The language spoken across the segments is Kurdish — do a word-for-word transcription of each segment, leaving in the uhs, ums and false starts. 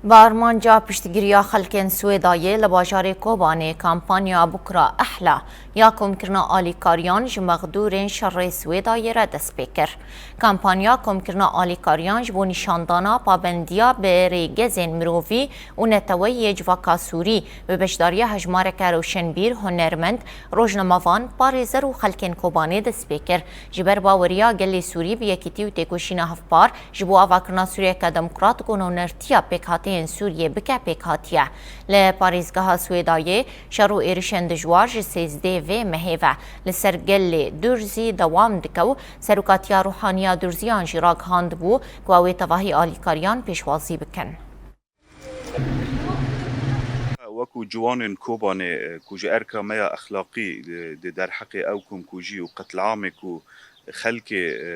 Bi armanca piştgiriya xelkên Swêdayê li bajarê Kobanê kampanya Bukra Ehla ya komkirina alîkariyan ji mexdûrên şerê Swêdayê re dest pê kir. Kampanya komkirina alîkariyan ji bo nîşandana pabendiya bi rêgezên mirovî û neteweyî yê civaka Sûrî bi beşdariya hejmareke rewşenbîr, hunermend, rojnamevan, parêzer û xelkên Kobanê dest pê kir. Ji ber baweriya gelê Sûrî bi yekîtî û têkoşîna hevpar, ji bo avakirina Sûriyeke demokrat û nûnertiya pêkhateyên Sûriyê bike pêkhatiye. Li parêzgeha Swêdayê şer û êrişên dijwar ji sêzdeh vê mehê ve li ser gelê Durzî dewam dike û serokatiya ruhaniya Durziyan jî ragihandibû ku ew ê tevahî alîkariyan pêşwazî bikin. Wekû ciwanên Kobanê, e, ku ji erka me ya exlaqî, e, di derheqê ew komkujî û qetliamê ku xelkê, e,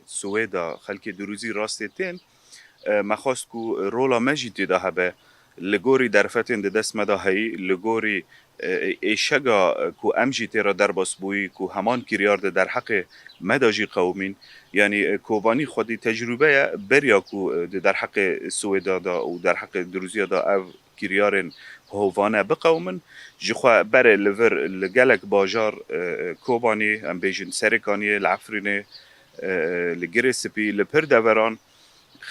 Swêda, xelkê Durûzî rastê tên, e, me xwest ku rola me jî tê de hebe. Li gorî derfetên di dest me de heyî, li gorî, e, êşega, e, ku em jî tê re derbas bûyî, ku heman kiryar di derheqê me de jî qewimîn. Yanî, e, Kobanî xwedî tecrûbe ye, beriya ku, e, di derheqê Swêda de û derheqê Durûziya de ev kiryarên hovane biqewimin. Ji xwe berê li vir li gelek bajar, e, e, Kobanî, em bêjin Serêkaniyê, li Efrînê, e, e, li Girê Spî, li pir deveran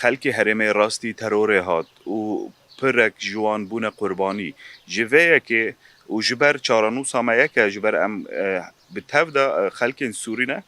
xelkê herêmê rastî terorê hat û pirek ji wan bûne qurbanî. Ji vê yekê û ji ber çarenûsa me yek e, ji ber em, e, bi tev de, e, xelkên Sûrî ne,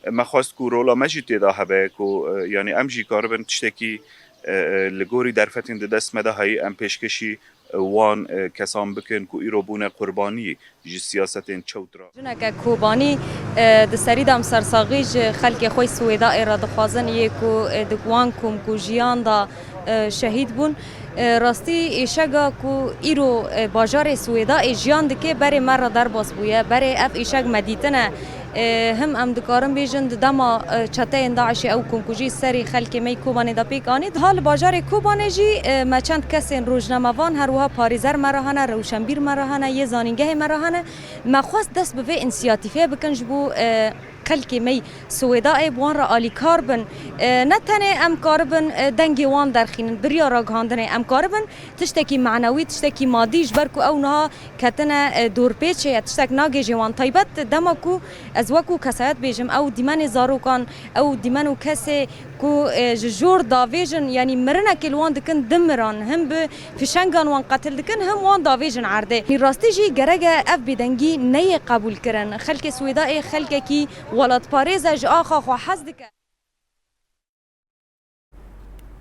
e, me xwest ku rola me jî tê de hebe ku, e, yanî em jî karibin tiştekî, e, e, li gorî derfetên di dest me de heyî em pêşkêşî wan, e, kesan bikin ku îro bûne qurbanî ji siyasetên çewt re. Jineke Kobanî, e, di serî de em sersaxî ji xelkê xwe Swêdayê re dixwazin, yê ku, e, di wan komkujiyan de, e, şehîd bûn. E, rastî êşega ku îro, e, bajarê Swêdayê jiyan dike berê me re derbas bûye. Berê ev êşeg me dîtine. E, him em dikarin bêjin di dema, e, çeteyên DAIŞê ew komkujî serî xelkê me yî Kobanê de pêk anî. Diha li bajarê Kobanê jî, e, me çend kesên rojnamevan, her wiha parêzer me re hene, rewşenbîr me re hene, yê zanîngehê me re hene. Me xwest dest bi vê însiyatîfê bikin ji bo, e, xelkê me yî Swêdayê bi wan re alîkar bin. E, ne tenê em karibin, e, dengê wan derxînin, bi riya ragihandinê em karibin tiştekî manewî, tiştekî madî, ji ber ku ew niha ketine, e, dorpêçê ye, tiştek nagêjê wan. Taybet dema ku ez wekû kesayet bêjim, ew dîmenê zarokan, ew dîmen û kesê ku, e, ji jor davêjin, yanî mirinekê li wan dikin, dimiran, him bi fişengan wan qetil dikin, him wan davêjin erdê. Rastî jî gerek e ev bêdengî neyê qebûlkirin. Xelkê Swêdayê xelkekî welatparêz e, ji axa xwe hez dike.